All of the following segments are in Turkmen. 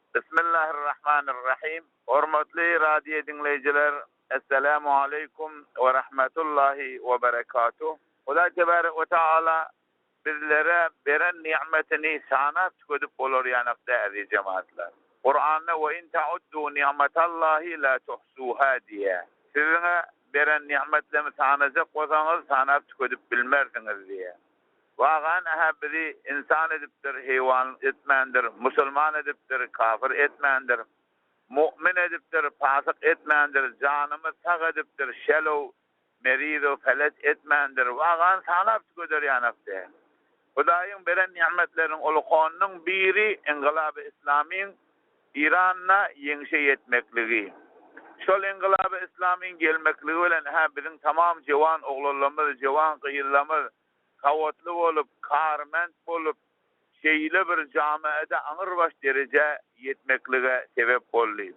Bismillahirrahmanirrahim. Hormatly radio diňleýjiler, Esselamu aleýkum we rahmetullahi we berekatuh. Hudaý tebarek we taala bizlere beren nimetini sanap tükedip bolar ýanak dä eziz jemaatlar. Kuranda we in tauddu ni'metallahi la tuhsuha diýýär. Siziňe beren nimetlerimi sanajak bolsaňyz sanap tükedip bilmersiňiz diýýär. Wagan-a bizi ynsan edipdir, heýwan etmändir, musulman edipdir, kafir etmändir, mu'min edipdir, pasyk etmändir, janymyz sag edipdir, şelow, merizow, feleç etmändir. Wagan sanap tükeder ýanakdy. Hudaýyň beren nimetleriniň ulukanynyň biri Ingylaby Islamyň Iranda ýeňşe ýetmekligi. Şol Ingylaby Islamyň gelmekligi bilen hä biziň tamam jewan oglanlarymyz, jewan gyzlarymyz sowatly bolup, karment bolup, şeýle bir jamiada aňrybaş derejä ýetmeklige sebep boldy.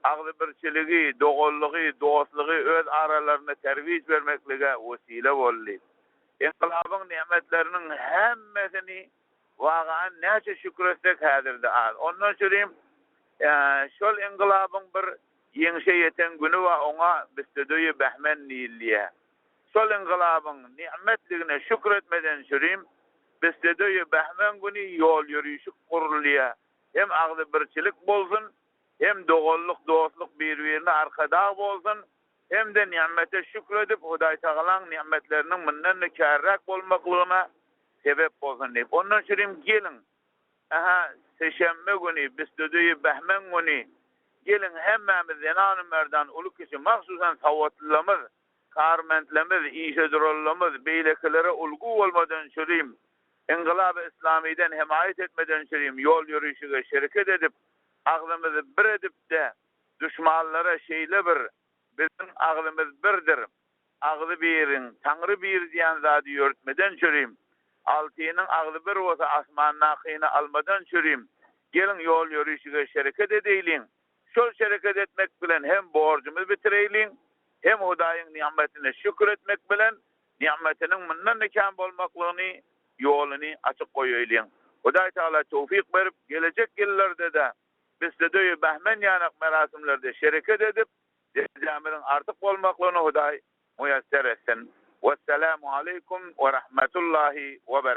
Agzybirçiligi, doganlygy, dostlugy öz aralarynda terwiç bermeklige wesile boldy. Ingylabyň nimetleriniň hemmesini wagaan näçe şükür etsek häzirde az. Ondan şürim şol ingylabyň bir ýeňşe ýeten güni bar, oňa Bistüdüýi Behmen diýilýär. Şol ingylabyň nimetligine şükür etmeden şürim Bistüdüýi Behmen güni ýol ýörişik gurulýar. Hem agzybirçilik bolsun, hem doganlyk, dostluk bir-birine arkadag bolsun, hem-de nimete şükür edip, Hudaý Tagalaň nimetleriniň mundan-da kärräk bolmaklygyna sebep bolsun diýip. Ondan şürim geliň, aha, seşenbe güni, Bistüdüýi Behmen güni, geliň hemmämiz zenan-u merdan, uly-kiçi, mahsusan sowatlylarymyz, karmentlerimiz, işe duranlarymyz, beýlekilere ulgy bolmadan şürim, Ingylaby Islamiden hemaýat etmeden şürim, ýol ýörişige şereket edip, agzymyzy bir edip-de, duşmanlara şeýle bir biziň agzymyz birdir, agzy biriň, Taňry bir diýen zady ýörütmeden çürim, altynyň agzy bir bolsa asmandakyny almadan çürim, geliň ýol ýörişige şereket edeýliň, şol şereket etmek bilen hem borjumyzy bitireýliň, hem Hudaýyň nimetine şükür etmek bilen nimetiniň mundan-da kän bolmaklygyny ýoluny açyk goýaýlyň. Hudaý Tagala towfyk berip, gelejek ýyllarda-da Bistüdüýi Behmen ýanak merasimlerde şereket edip, derejämiziň artyk bolmaklygyny Hudaý muýesser etsin. Wesselamu aleýkum we rahmetullahi we berekatuh.